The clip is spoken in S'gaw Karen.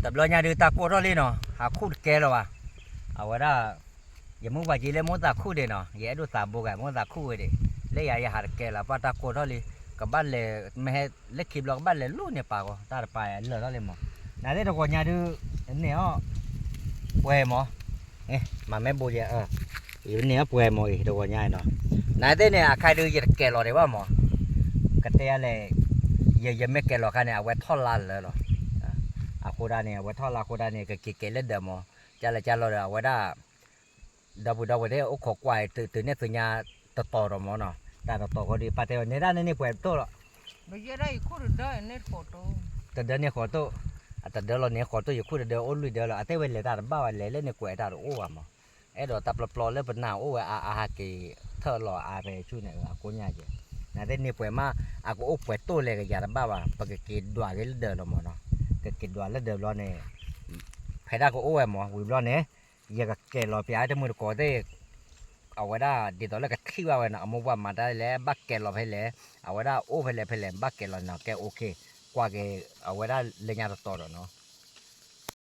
တဘျီညါဒုးတၢ်ကိၢ်ထီၣ်လံနီၤ, ဟးခူၣ်တကဲလၢၤဘၣ်. အဝဲဒၣ် ယမုၢ်ပှၢ်က့လၢမိၢ်သးခူၣ်ဒံးနီၤ, ယအဲၣ်ဒိးသးဘိဂၤ မိၢ်သးခူၣ်ဝဲဒံး, လၢယၤယဟးတကဲလၢၤ ပှၢ်တၢ်ကိၢ်ထီၣ်လံ, ကဘၣ်လဲၤ မ့ၢ်ဟဲလၢခံဘျီကဘၣ်လဲၤလိၣ်န့ၢ်ပာ်ဂီၤ တၢ်တပာ်လၢာ်ထီၣ်လံမး, နသ့ၣ်တဂီၤညါဒုး န့ၢ်အီၣ် ပှဲၤမး, မၤမ့ၢ်ဘိယဲ န့ၢ်အီၣ်ပှဲၤမးအံၤ တဂီၤညါအံၤနီၤ, နသ့ၣ်န့ၣ် အခါဒုးယတကဲလီၤဒံးဘၣ်မး, ကတဲယၤလဲၣ်, ယ ယမ့ၢ်ကဲလီၤခါန့ၣ် အဝဲထီၣ်လါလၢာ်လီၤ, အဃိဒၣ်န့ၣ် အဝဲထီၣ်လါအဃိဒၣ်န့ၣ် ကက့ၤကဲလၢဒၢးမး, ကလဲၤကလီၤဒီး အဝဲဒၣ် ဒီပုၢ်ဒီဝဲၢ်သ့ၣ်အိၣ်ခိးကွၢ် တုၤန့ၣ်သ့ၣ်ညါတတီၤဒီးမးနီၤ, တၢ်တတီၤဃီဒီး ပာ်တဲဝဲန့ၣ်ဒၣ်န့ၣ်န့ၣ်ပှဲၤတိၣ်လီၤ, တဒၢန့ၣ်ဃီတိၣ်, အတဒၢလီၤန့ၣ်ဃီတိၣ် ယခိၣ်တဒၢအိၣ်လွံၢ်ဒၢလီၤ, အတဲဝဲလဲၤတၢ်တဘၣ်ဝဲ လဲၤလၢန့ၣ်ကွဲးတၢ်တအိၣ်ဘၣ်မး, အဲၣ်ဒိးတၢ်ပျီပျီလၢပနၢ်အိၣ်ဝဲအါအါဟးက့ၤထၢၣ်လီၤအါဖဲဆူန့ၣ် အကိးညါက့ၤ, နသ့ၣ်န့ၣ်ပှဲၤမး, အကအိၣ်ပှဲၤတိၣ်လဲၤကယၤတဘၣ်ဘၣ် ပကက့ၤဒွးက့ၤလၢဒၢးလီၤမးနီၤ, ကက့ၤဒွးလၢဒၢးဘျီန့ၣ် ဖဲဒၣ်ကအိၣ်ဝဲမး ဝံၤဘျီန့ၣ် ယကကဲလီၤပၠးတမုၢ်တကိးသ့ၣ်, အဝဲဒၣ်ဒ်သိးလၢကထံၣ်ဘၣ်ဝဲနီၤ, အမိၢ်ပှၢ်မၤတၢ်လဲၣ် ဘၣ်ကဲလီၤဖဲလဲၣ်, အဝဲဒၣ်အိၣ်ဖဲလဲၣ်ဖဲလဲၣ် ဘၣ်ကဲလီၤနီၤ, ကဲ OK, ကွၢ်က့ၤ အဝဲဒၣ်လၢညါတတီၤဒီးနီၤ,